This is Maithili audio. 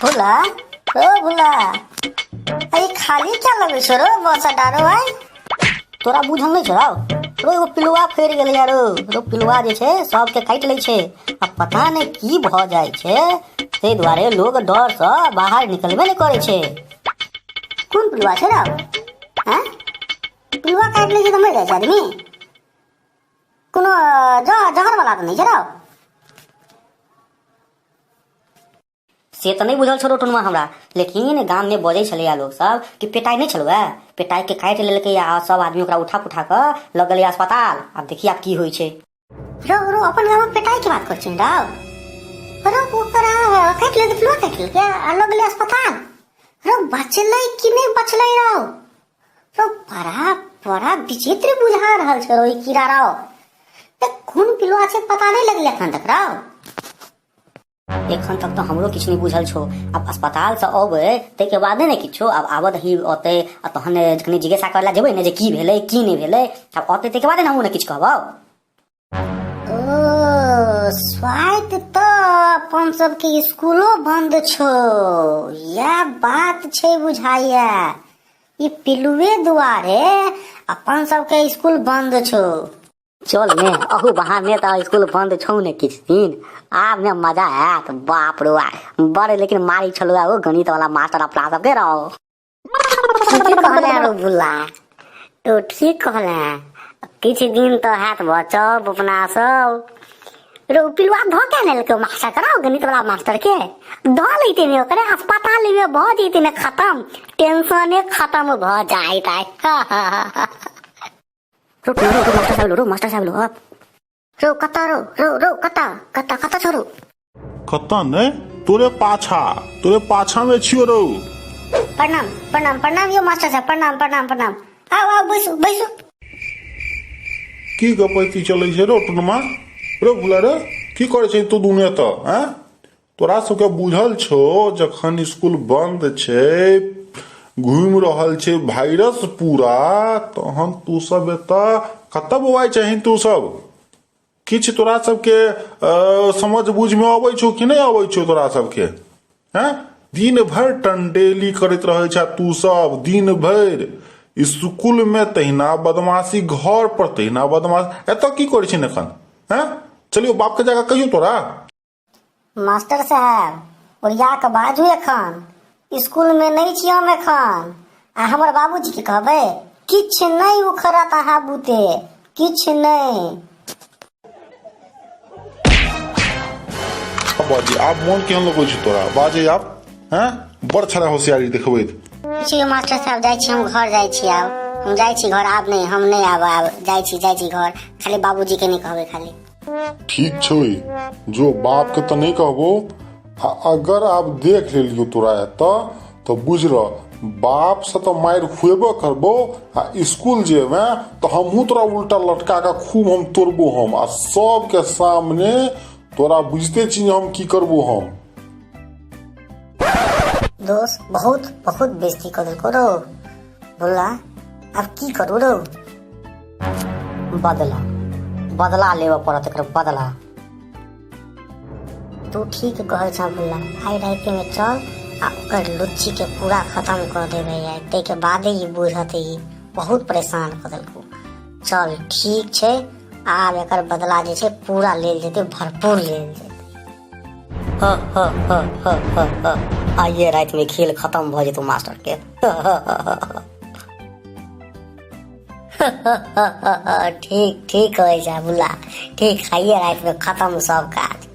भुला ओ भुला, अरे खाली क्या लगै छौ रो बस अड्डा रो? आइ तोरा बुझल नहि छौ रो? एगो पिलुआ फड़ि गेलै यारो। रो पिलुआ जे छै सबके काटि लै छै आ पता नहि की भऽ जाइ छै, ताहि दुआरे लोग डरसँ बाहर निकलबे नहि करै छै। कोन पिलुआ छै रौ? आँय, पिलुआ काटि लै छै तऽ मरि जाइ छै आदमी? कोनो जहर वाला तऽ नहि छै रौ? से तऽ नहि बुझल छौ टुनमा हमरा, लेकिन गाममे बजै छलैया लोक सब कि पेटाइ नहि छलौ, पेटाइके काटि लेलकै आ सब आदमी ओकरा उठा पुठा कऽ लऽ गेलै अस्पताल। आब देखी आब की होइ छै। रौ रौ, अपन गामक पेटाइ के बात करै छी रौ? रौ, ओकरा काटि लेलकै, पिलुआ काटि लेलकै आ लऽ गेलै अस्पताल। रौ, बचलै कि नहि बचलै रौ? रौ, बड़ा बड़ा विचित्र बुझा रहल छै रौ ई कीड़ा रौ। तऽ कोन पिलुआ छै, पता नहि लगलै एखन तक रौ? एखन तक तऽ हमरो किछु नहि बुझल छौ। आब अस्पतालसँ अबै ताहिके बादे ने किछो। आब आबऽ दही, औतै आ तहन कनि जिज्ञासा करै लए जेबै ने जे की भेलै की नहि भेलै। आब औतै ताहिके बादे ने हमहूँ ने किछु कहबौ। ओ स्वाइत तऽ अपन सबके स्कूलो बंद छौ, इएह बात छै बुझाइया। ई पिलुए दुआरे अपन सबके स्कूल बंद छौ। चल ने, अहू बहाने तऽ स्कूल बंद छौ ने किछु दिन, आब ने मजा आयत। बाप रो बड़ लेकिन मारी छलौ ओ गणित वाला मास्टर अपना सबके रहो। ठीक कहले रो बुल्ला, तो ठीक कहले। किछु दिन तऽ हैत बचब अपना सब। रो, पिलुआ धऽ के लेलकै मास्टर कराओ, गणित वाला मास्टर के धऽ लैते ने, ओकरे अस्पताल में भऽ जैते ने खतम, टेंशने खतम भऽ जाइत आइ। रो रो रो, मास्टर साहब रो, मास्टर साहब लो अब रो। कतऽ रो रो रो, कतऽ कतऽ कतऽ छोड़ू? कतऽ ने, तोरे पाछा, तोरे पाछा में छियो रौ। प्रणाम प्रणाम प्रणाम यो मास्टर साहब, प्रणाम प्रणाम प्रणाम। आओ आओ, बैसू बैसू। की गपैती चलै छै रौ टुनमा? रो भुला रे, की करै छै तू दुनू एतऽ? आँय, तोरा सबके बुझल छौ जखन स्कूल बन्द छै, घूमि रहल छै वायरस पूरा, तहन तू सब एतऽ कतऽ बौआइ छही? तू सब किछु तोरा सबके समझ बुझमे अबै छौ कि नहि अबै छौ तोरा सबके? हैं, दिन भरि टंडेली करैत रहै छै तू सब दिन भरि। स्कूल में तहिना बदमाशी, घर पर तहिना बदमाशी, एतऽ की करै छी एखन? हैं, चलियो बाप के जाकर कहियो तोरा। मास्टर साहेब, ओरिया कऽ बाजू। एखन स्कूलमे नहि छी हम एखन। आ हमर बाबूजी के कहबै, किछु नहि उखड़त अहाँ बुते, किछु नहि। बाजी, आब मोन केहन लगै छै तोरा? बाजे आब। हैं, बड़ छड़ा होशियारी देखबैत छी। मास्टर साहब, जाइ छी हम घर, जाइ छी आब हम, जाइ छी घर आब। नहि, हम नहि आब, आब जाइ छी, जाइ छी घर। खाली बाबूजी के नहि कहबै खाली। ठीक छै, जो, बाप के तऽ नहि कहबो। आ अगर आब देख लेलियो तोरा एतऽ तऽ बुझ रह, बाप से तऽ मारि खुएबो करबो आ स्कूल जेबे तऽ हमहूँ तोरा उल्टा लटका के खूब हम तोड़बो हम, आ सबके सामने तोरा बुझते छी हम की करबो हम। दोस्त, बहुत बहुत बेइज्जती कऽ देलको रौ बोला। आब की करू रौ? बदला, बदला लेबऽ पड़त एकर बदला। तू ठीक कहै छह भुल्ला। आइ रातिमे चल आ ओकर लुच्चीके पूरा खतम कऽ देबै आइ, ताहिके बादे ई बुझत। ई बहुत परेशान कऽ देलकौ। चल, ठीक छै, आब एकर बदला जे छै पूरा लेल जेतै, भरपूर लेल जेतै। ह ह ह ह ह ह, आइए रातिमे खेल खतम भऽ जेतौ मास्टरके। ठीक ठीक कहै छै बुल्ला, ठीक। आइए रातिमे खतम सब काज।